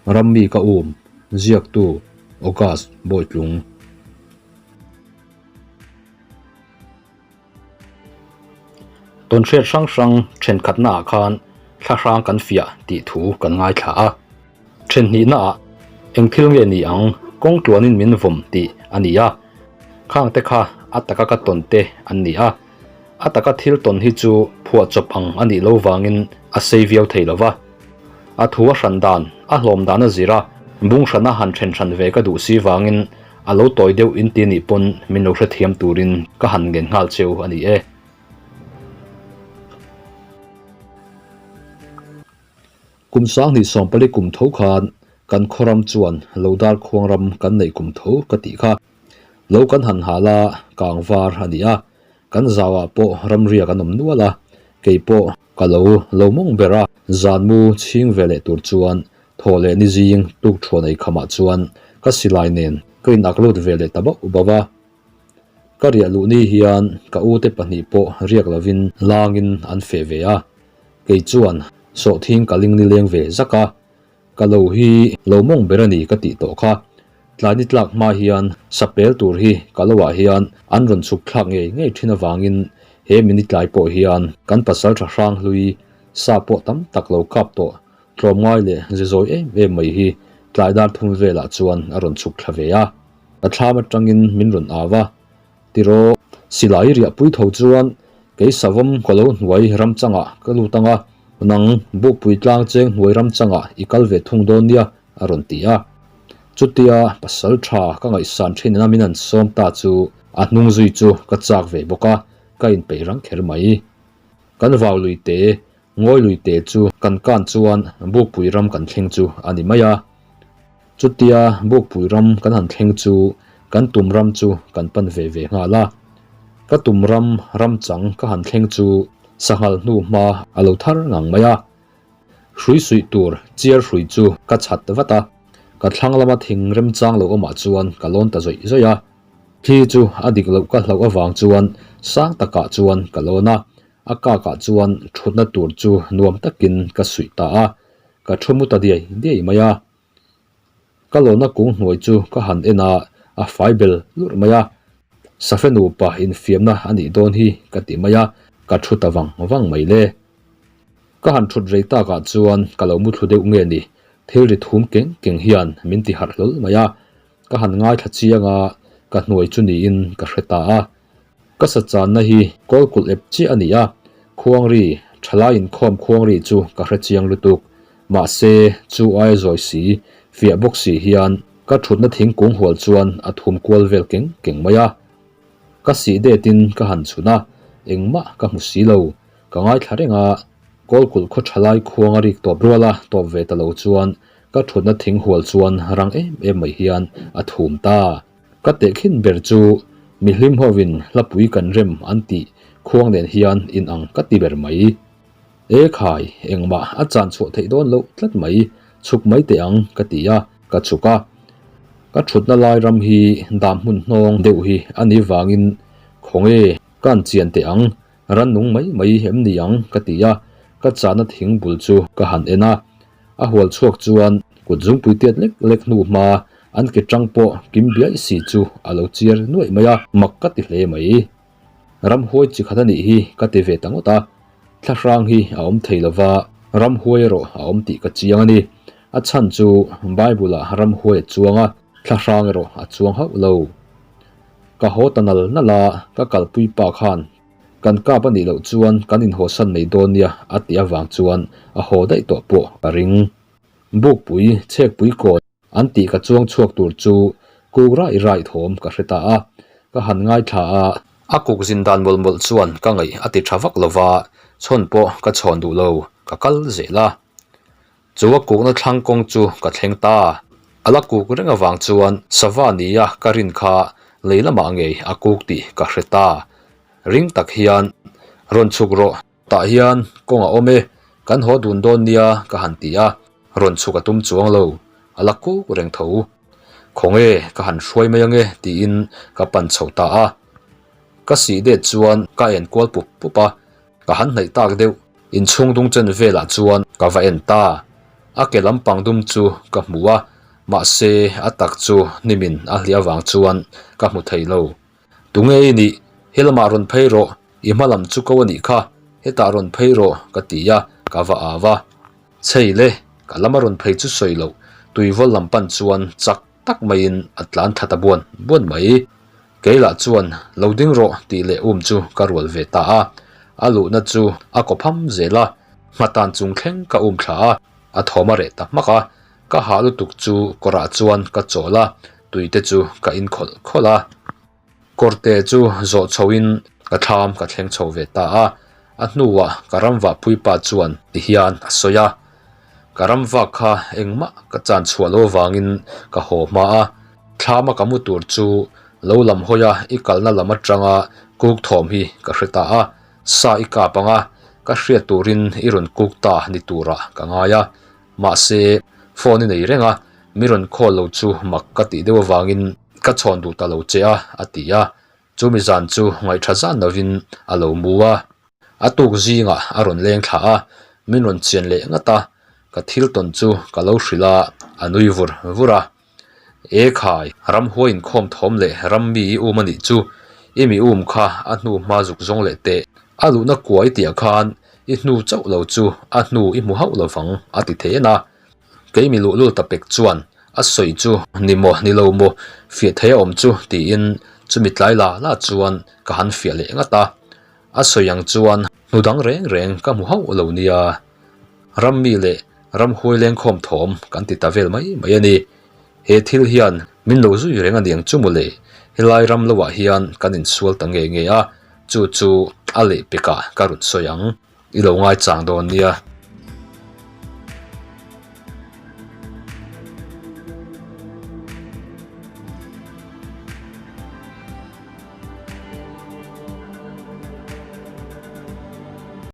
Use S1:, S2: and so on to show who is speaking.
S1: Rammi ka um, ziaktu August Bawitlung. Tawnhriat hrang hrang thenkhatna ah khan thla hrang kan fiah tih thu kan ngaithla a. Thenhnihna ah eng thil nge ni ang kawng tluanin min vawm tih a ni a. Khang te kha a taka ka tawn te an ni a. A taka thil tawn hi chu phuahchawp ang a nih lo vangin a sei viau thei lo va. A thu a hran dan, a hlawm dan a zir a, bung hrana han then hran ve ka duh si vangin a lo tawi deuh in ti nih pawn min lo hrethiam turin ka han ngen nghal cheu a ni e. Kum sanghnih sawmpali kum tho khan kan khawram chuan lo dar khuang ram kan neih kum tho ka tih kha. Lo kan han hal a, kang var a ni a, kan zauah pawh ramriak an awm nual a, kei pawh ka lo lo mawng ber a, zan mu chhing ve leh tur chuan thaw leh ni zing tuk thuan ei khamah chuan ka silai nen ka in ak lut ve leh ta bauh bauh a. Ka riah luh ni hian ka ute pahnih pawh riak lovin langin an feh ve a, kei chuan sawhthing ka ling nileng ve zak a, ka lo hi lo mawng ber a ni ka tih tawh kha. Tlai ni tlak hma hian sapel tur hi ka lo ah hian an rawn chhuk thlak ngei ngei thin avangin he mini tlai pawh hian kan pasal tha hrang hlui sa pawh tam tak lo kap tawh tlawmngai leh ze zawi em em mai hi tlai dar thum velah chuan a rawn chhuk thla ve a. Ka thlam atangin min rawn au a, tiraw silai riahpui tho chuan kei savawm ka lo hnuai ram changah ka lut ang a, nang bukpui tlang cheng hnuai ram changah i kal ve thung dawn nia a rawn ti a. Chutia pasal tha ka ngaihsan thin ina min an sawm ta chu a hnung zui chu ka chak ve bawk a, ka inpeih rang kher mai. Kan vau lui te Ngawi lui te chu kan kan chuan Bukpui ram kan thleng chu a ni mai a. Chutia Bukpui ram kan han thleng chu kan tum ram chu kan pan ve ve nghal a. Ka tum ram ram chang ka han thleng chu sanghal hnu hma a lo thar ngang mai a. Hrui suih tur chiar hrui chu ka chhat vat a. Ka thlang lama thing remchang lo awmah chuan ka lawn ta zawih zawih a. Thli chu a dik loh ka hlauh avang chuan sang takah chuan ka lawn a. A kakah chuan thutna tur chu nuam takin ka suih ta a, ka thu mu ta diai diai mai a. Ka lawna kung hnuai chu ka han en a, a fai bel lurh mai a. Safe nupa infiamna a nih dawn hi ka ti mai a, ka thu ta vang vang mai le. Ka han thut rei takah chuan ka lo muthlu deuh nge ni, thil ri thum keng keng hian min ti harh hlawl mai a. Ka han ngaithla chiang a, ka hnuai chu niin ka hre ta a. Ka sa channa hi kawlkulh ep chiah a ni a, khuangri, thalai inkhawm khuangri chu ka hre chiang lutuk. Mahse, chu aia zawi si, fiah bawk si hian ka thutna thingkung hual chuan a thum kual vel keng keng mai a. Ka sih detin ka han chhun a, engmah ka hmu si lo. Ka ngaithla reng a, kawlkulh khaw thalai khuang a rik tawp rual a, tawp ve ta lo chuan ka thutna thing hual chuan rang em em mai hian a thum ta. Ka tehkhin ber chu mihlim hovin hlapui kan rem an tih khuang nen hian in ang ka ti ber mai. E khai, engmah a chan chhuah theih dawn loh tlat mai, chhuk mai teh ang ka ti a, ka chhuk a. Ka thutna lai ram hi dam hmun hnawng deuh hi a ni vangin khawnge ka an chian teh ang, rannung mai mai em ni ang ka ti a, ka chahna thing bul chu ka han en a. A hual chhuak chuan kut zungpui tiat lek lek hnu hma an ke tang pawh kim biai si chu a lo chiar nuaih mai a, mak ka ti hle mai. Ramhuai chi khat a nih hi ka ti ve ta ngawt a, thlahrang hi a awm thei lova, ramhuai erawh a awm tih ka chiang a ni. A chhan chu Bible ah ramhuai a chuang a, thlahrang erawh a chuang hauh lo. Ka haw ta nal nal a, ka kalpui pa khan Kan kap a nih loh chuan kan inhawsan mai dawn nia a tih avang chuan a haw daih tawh pawh ka ring. Bukpui, chhekpui kawn an tih ka chuang chhuak tur chu kuk raih raih thawm ka hre ta a, ka han ngaithla a. A kuk zin dan mawlh mawlh chuan ka ngaih a ti tha vak lova, chhawn pawh ka chhawn duh lo, ka kal zel a. Chu a kukna thlang kawng chu ka thleng ta. A la kuk reng avang chuan sava nia ka rin kha lei lamah ngei a kuk tih ka hre ta. Ring tak hian, Rawn chhuk rawh, tah hian kawng a awm e, kan haw dun dawn nia ka han ti a, rawn chhuk a tum chuang lo, a la kuk reng tho. Khawnge ka han hruai mai ange tiin ka pan chho ta a. Ka sih det chuan ka en kual pup pup a, Ka han hnaih tak deuh, inchhung dung chen velah chuan ka va en ta. A ke lampang dum chu ka hmu a, mahse a tak chu hnimin a hliah avang chuan ka hmu thei lo. Tunge i nih? He lamah rawn phei rawh, i hma lam chu ko a nih kha, hetah rawn phei rawh ka ti a, ka va au a. Chhei le, ka lama rawn phei chu sawi loh, tuivawl lam pan chuan chak tak maiin a tlan thla ta buan buan mai. Kei lah chuan lo ding rawh tih leh um chu ka rual ve ta a, a luhna chu a kaw pham zel a, nghatan chung thleng ka um thla a, a thawm a reh ta hmak a, ka hah lutuk chu kawrah chuan ka chawl a, tui te chu ka in khawlh khawlh a. Kawrte chu zawh chhoin ka thlam ka thleng chho ve ta a, a hnuah ka ramvah puipa chuan ti hian a sawi a, Ka ramvak kha engmah ka chan chhuah lo avangin ka haw hma a, thlama ka mu tur chu lo lam hawi a i kalna lam atanga kuk thawm hi ka hre ta a, sa i kap ang a, ka hriat turin i rawn kuk ta ni turah ka ngai a, mahse phone i nei reng a, mi rawn call lo chu mak ka tih deuh avangin ka chhawn duh ta lo che a, a ti a, chumi zan chu ngaihṭha zan lovin a lo mu a. A tuk zingah a rawn leng thla a, min rawn chian leh ngat a, ka thil tawn chu ka lo hrilh a, a nui vur vur a. E khai, ramhuai inkhawm thawm leh ram mi i um a nih chu, i mi um kha a hnu hma zuk zawng leh teh. A luhna kuai tiah khan i hnu chauh lo chu a hnu i hmu hauh lovang a ti thei en a. Kei mi luhlul ta pek chuan a sawi chu ni maw ni lo maw fiah thei a awm chu tiin chumi tlai la la chuan ka han fiah leh ngat a. A sawi ang chuan hnu dang reng reng ka hmu hauh lo nia. Rammi leh ramhuai lengkhawm thawm kan ti ta vel mai mai a ni. He thil hian min lo zui reng a niang chu mawle, helai ram loah hian kan insual ta nge nge a, chu chu a lehpekah ka rawn sawi ang. I lo ngaichang dawn nia.